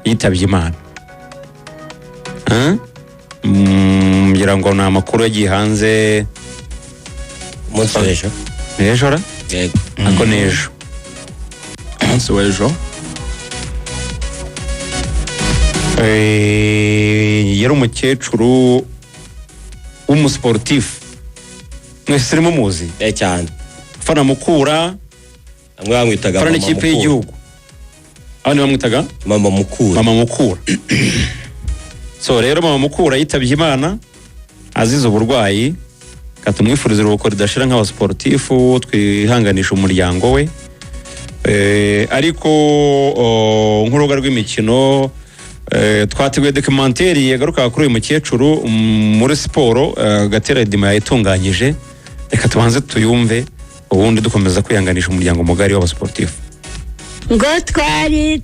Yitabye Imana. Huh? Ngira ngo ni amakuru yagiye hanze Umunsi w'ejo. Ni ejo ra? Yego. Ako ni ejo. Umunsi w'ejo. Yari umukecuru w'umusiporutifu, mwese urimo muzi. Eh, cyane. Ufana Mukura. Bamwe bamwitaga ufana Mama n'ikipe Mukura. y'igihugu, abandi bamwitaga Mama Mukura. Mama Mukura. So rero Mama Mukura yitabye Imana azize uburwayi. Reka tumwifurize iruhuko ridashira nk'abasiporutifu, twihanganisha umuryango we. Ariko nk'urubuga rw'imikino twateguye documentary yagaruka kuri uyu mukecuru muri siporo. Gatera Dima yayitunganyije. Reka tubanze tuyumve, ubundi dukomeza kwihanganisha umuryango mugari w'abasiporutifu. Ngo twari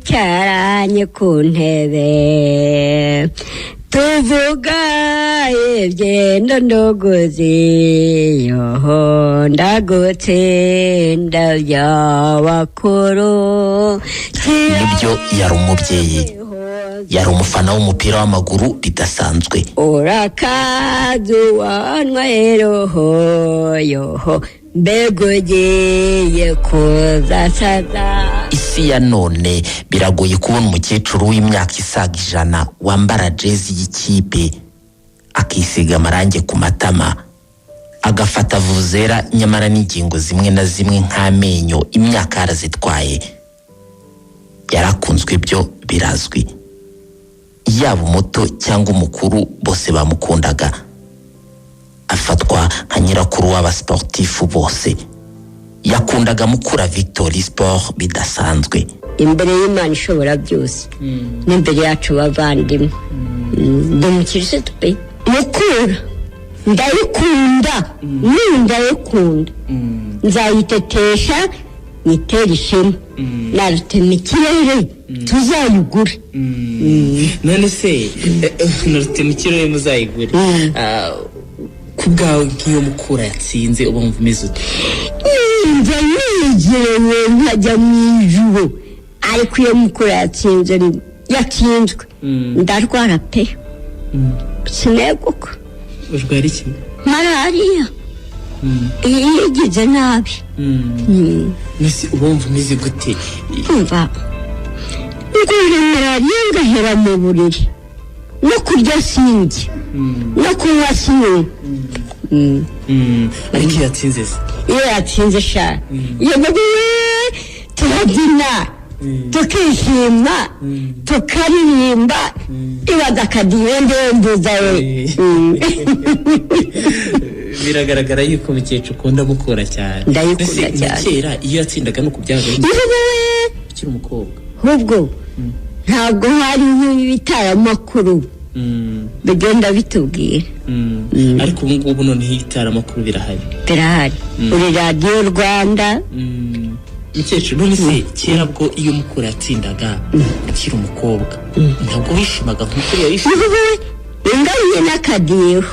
twicaranye ku ntebe, tuvuga ibyendo ndogozi, yoho ndagutsinda by'abakuru. Nibyo, yari umubyeyi, yari umufana w'umupira w'amaguru bidasanzwe. Urakaza uwanwa roho, yoho mbega ugiye kuzasaza. Isi ya none biragoye kubona umukecuru w'imyaka isaga 100 wambara jezi y'ikipe, akisiga amarangi ku matama, agafata vuvuzera, nyamara n'ingingo zimwe na zimwe nk'amenyo imyaka yarazitwaye. Yarakunzwe, ibyo birazwi, yaba umuto cyangwa umukuru bose bamukundaga. Afatwa nka nyirakuru w'abasiporutifu bose. Yakundaga Mukura Victory Sport bidasanzwe. Imbere y'Imana ishobora byose n'imbere yacu bavandimwe, ndi umukirisitu pe. Mukura ndayikunda, n'ubu ndayikunda, nzayitetesha nyitere ishema, narutema ikirere tuzayigure. None se narutema ikirere muzayigure? Ah, ku bwawe nk'iyo Mukura yatsinze uba wumva umeze ute? Numva nezerewe nkajya mu ijuru, ariko iyo Mukura yatsinze, yatsinzwe, ndarwara pe, sineguka. Urwara iki? Malariya yigize nabi. None uba wumva umeze gute? Umva, ndwara malariya ngahera mu buriri, no kurya sinjye, no kunywa sinywe. Ariko iyo yatsinze se? Iyo yatsinze sha, iyo turabyina, tukishima, tukaririmba, ibaza akadiyo ndembuza we. Biragaragara yuko umukecuru ukunda Mukura cyane. Ndayikunda Mbese na cyane. kera iyo yatsindaga nuko byabaga bimeze Yewe, ukiri umukobwa? Ahubwo ntabwo hariho ibitaramakuru bigenda bitubwira. Ariko ubu ngubu noneho ibitaramakuru birahari. Birahari, uri Radiyo Rwanda. Mukecuru, none se kera bwo iyo Mukura yatsindaga ukiri umukobwa ntabwo wishimaga nk'uko yayishima? Yewe, ingaruye n'akadiho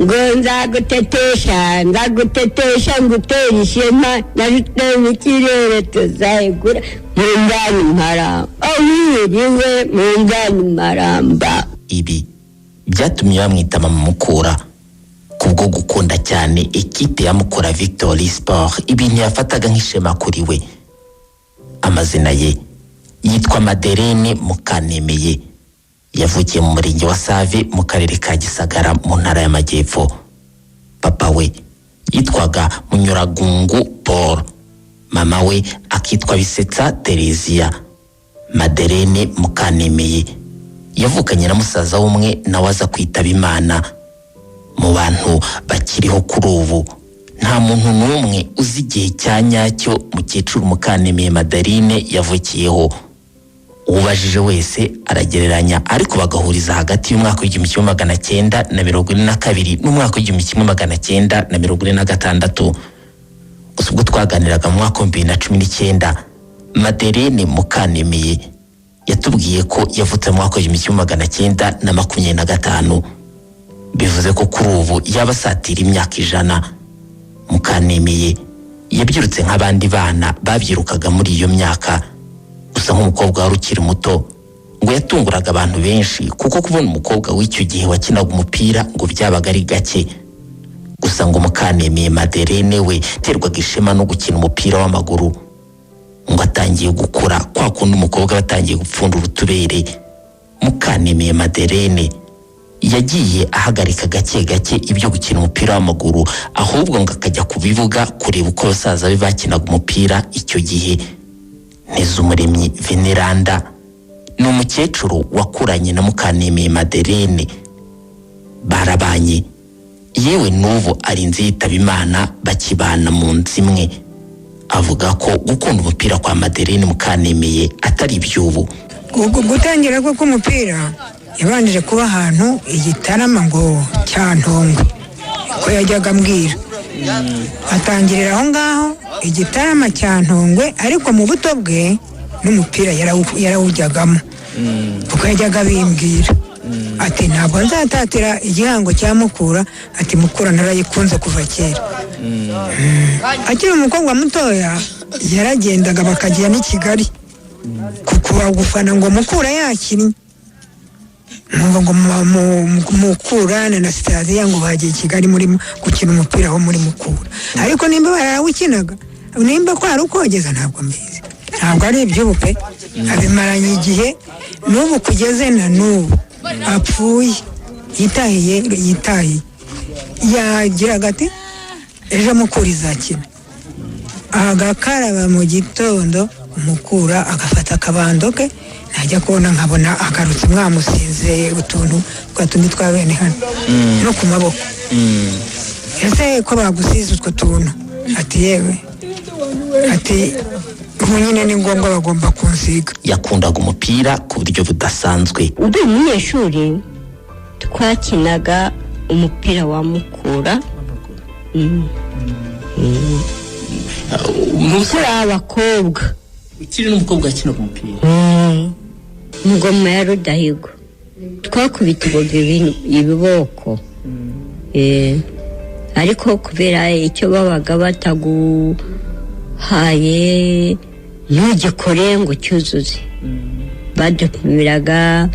ngo nzagutetesha, nzagutetesha ngutere ishema, narutema ikirere tuzayigura, mungane maramba awiriwe, mungane maramba. Ibi byatumye bamwita Mama Mukura kubwo gukunda cyane ekipe ya Mukura Victory Sport, ibintu yafataga nk'ishema kuri we. Amazina ye yitwa Maderene Mukanemeye. Yavukiye mu murenge wa Save mu karere ka Gisagara mu ntara y'Amajyepfo. Papa we yitwaga Munyuragungu Paul, mama we akitwa Bisetsa Tereziya. Maderene Mukanemeye yavukanye na musaza w'umwe, nawe aza kwitaba Imana. Mu bantu bakiriho kuri ubu nta muntu n'umwe uzi igihe cya nyacyo mukecuru Mukanemeye Madeline yavukiyeho. Ubajije wese aragereranya, ariko bagahuriza hagati y'umwaka w'1942 n'umwaka w'1946. Gusa ubwo twaganiraga mu mwaka wa 2019, Madeline Mukanemeye yatubwiye ko yavutse mu mwaka w'1925, bivuze ko kuri ubu yaba asatira imyaka 100. Mukanemeye Yabyirutse nk'abandi bana babyirukaga muri iyo myaka. Gusa nk'umukobwa wari ukiri muto, ngo yatunguraga abantu benshi, kuko kubona umukobwa w'icyo gihe wakinaga umupira ngo byabaga ari gake. Gusa ngo Mukanemeye Maderene we terwaga ishema no gukina umupira w'amaguru. Ngo atangiye gukura, kwa kundi umukobwa batangiye gupfundura utubere, Mukanemeye Maderene yagiye ahagarika gake gake ibyo gukina umupira w'amaguru, ahubwo ngo akajya ku bibuga kureba uko basaza be bakinaga umupira icyo gihe. Ntezumuremyi Veneranda ni umukecuru wakuranye na Mukanemeye Maderene, barabanye, yewe n'ubu arinze yitaba Imana bakibana mu nzu imwe. Avuga ko gukunda umupira kwa Maderene Mukanemeye atari iby'ubu. Gutangira kwe k'umupira, yabanjije kuba ahantu igitarama ngo Cyantongwe, ko yajyaga ambwira, atangirira aho ngaho igitarama cya Ntongwe. Ariko mu buto bwe n'umupira yarawujyagamo, kuko yajyaga abimbwira ati: "Ntabwo nzatatira igihango cya Mukura." Ati: "Mukura narayikunze kuva kera." Akiri umukobwa mutoya yaragendaga, bakajya n'i Kigali kuba gufana ngo Mukura yakinnye. Numva ngo Mukura na Sitadiya ngo bagiye i Kigali muri gukina umupira wo muri Mukura. Ariko nimba barawukinaga, nimba kwari ukogeza, ntabwo mbizi. Ntabwo ari iby'ubu pe, abimaranye igihe. N'ubu kugeze na n'ubu apfuye, yitahiye yitahiye, yagiraga ati: "Ejo Mukura izakina." Agakaraba mu gitondo umukura, agafata akabando ke, najya kubona nkabona agarutse mwamusize utuntu twa tundi twa bene hano no ku maboko. "Ese ko bagusize utwo tuntu?" Ati: "Yewe," ati, "ubu nyine ni ngombwa, bagomba kunsiga." Yakundaga umupira ku buryo budasanzwe. Ndi umunyeshuri, twakinaga umupira wa Mukura. Turi abakobwa. Ukiri n'umukobwa wakinaga umupira? Ingoma ya Rudahigwa twakubitirwaga ibiboko. Ariko kubera icyo babaga bataguhaye ntugikore ngo ucyuzuze, badupimiraga,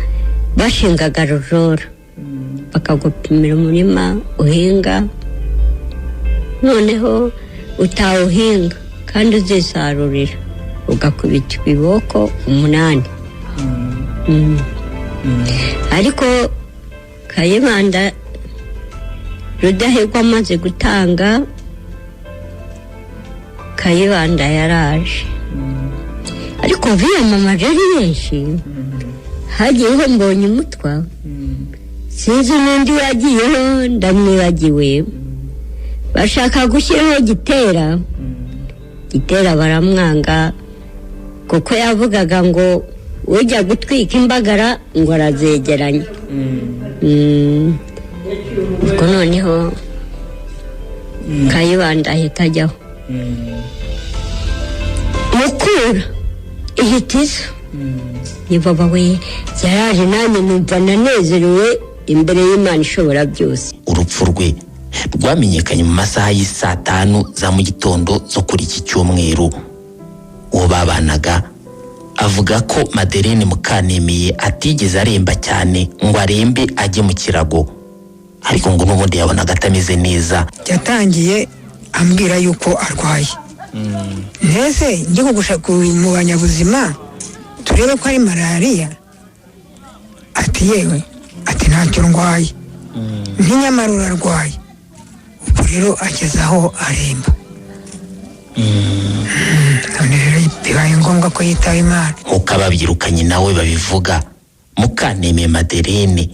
bashingaga rujora, bakagupimira umurima uhinga, noneho utawuhinga kandi uzisarurira ugakubitwa ibiboko 8. Ariko Kayibanda Rudahigwa amaze gutanga, Kayibanda yaraje, ariko biyamamaje ari benshi. Hagiyeho Mbonye Umutwa, sinzi n'undi wagiyeho ndamwibagiwe. Bashaka gushyiraho Gitera, Gitera baramwanga, kuko yavugaga ngo ujya gutwika imbagara ngo arazegeranya. Ubwo noneho Kayibanda ahita ajyaho, Mukura ihita iza. Ni baba we yaraje, nanjye numva nanezerewe imbere y'Imana ishobora byose. Urupfu rwe rwamenyekanye mu masaha y'isaa 5 za mu gitondo zo kuri iki cyumweru. Uwo babanaga avuga ko Maderene Mukanemeye atigeze aremba cyane ngo arembe ajye mu kirago, ariko ngo n'ubundi yabonaga atameze neza. Yatangiye ambwira yuko arwaye. Ntese njye kugushaka mu banyabuzima turebe ko ari malariya? Ati: "Yewe," ati, "ntacyo ndwaye." Ntinyamara urarwaye. Ubwo rero ageze aho aremba. None rero bibaye ngombwa ko yitaba Imana. Nk'uko ababyirukanye nawe babivuga, Mukanemeye Maderene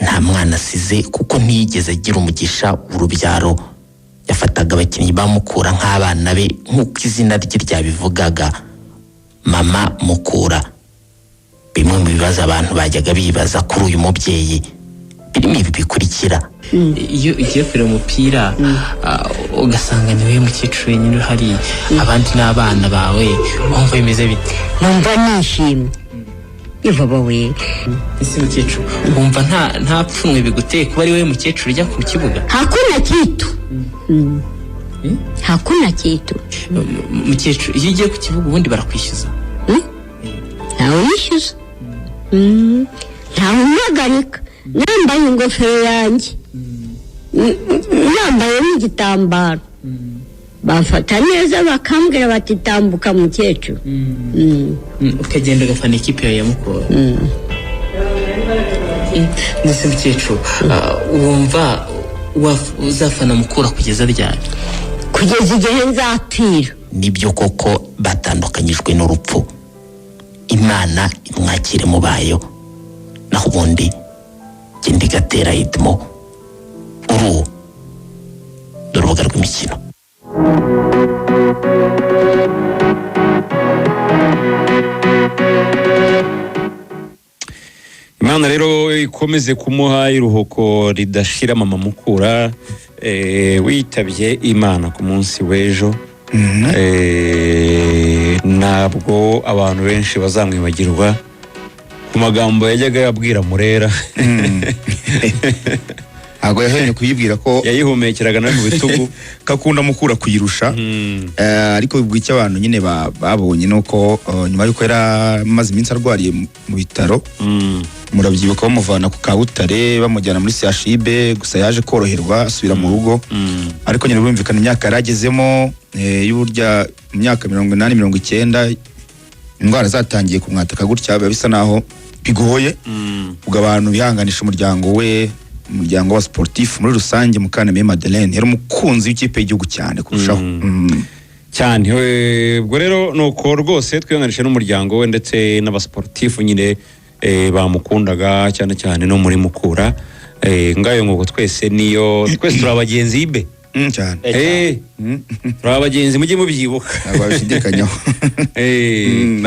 nta mwana asize, kuko ntiyigeze agira umugisha w'urubyaro. Yafataga abakinnyi ba Mukura nk'abana be, nk'uko izina rye ryabivugaga, Mama Mukura. Bimwe mu bibazo abantu bajyaga bibaza kuri uyu mubyeyi birimo ibi bikurikira: Iyo ugiye kureba umupira, ugasanga ni wowe mukecuru wenyine uhari, abandi ni abana bawe, wumva bimeze bite? Numva nishimye, baba we. Ese mukecuru, wumva nta pfunwe biguteye kuba ari wowe mukecuru ujya ku kibuga? Hakuna kitu. Hakuna kitu. Mukecuru, iyo ugiye ku kibuga ubundi barakwishyuza? Ntawe unyishyuza. Ntawe umpagarika, nambaye ingofero yanjye, nambaye n'igitambaro, bamfata neza, bakambwira bati: "Tambuka, mukecuru." Ukagenda ugafana ikipe yawe ya Mukura. Ndetse mukecuru, wumva uzafana Mukura kugeza ryari? Kugeza igihe nzapfira. Nibyo koko, batandukanyijwe n'urupfu. Imana imwakire mu bayo. Naho ubundi genda igatera hitimo uru ni urubuga rw'imikino. Imana rero ikomeze kumuha iruhuko ridashira mama Mukura, witabye Imana ku munsi w'ejo. Ntabwo abantu benshi bazamwibagirwa ku magambo yajyaga yabwira Murera. Ntabwo yahemye kuyibwira ko yayihumekeraga nawe mu bitugu. Kakunda Mukura kuyirusha. Ariko ubwo icyo abantu nyine babonye ni uko nyuma y'uko yari amaze iminsi arwariye mu bitaro, murabyibuka bamuvana ku Kabutare bamujyana muri CHUB, gusa yaje koroherwa asubira mu rugo. Ariko nyine birumvikana imyaka yari agezemo, y'uburya mu myaka 80, 90, indwara zatangiye kumwataka gutya, biba bisa naho bigoye. Ubwo abantu bihanganisha umuryango we, umuryango wa sportif muri rusange. Mukanamenye Madeleine yari umukunzi w'ikipe y'igihugu cyane kurushaho. Cyane. Ubwo rero ni uko rwose twihanganisha n'umuryango we ndetse n'abasportifu nyine bamukundaga cyane cyane no muri Mukura. Ngayo nguko, twese niyo, twese turi abagenzi be. Cyane. Turi abagenzi, mujye mubyibuka. Ntabwo babishidikanyaho.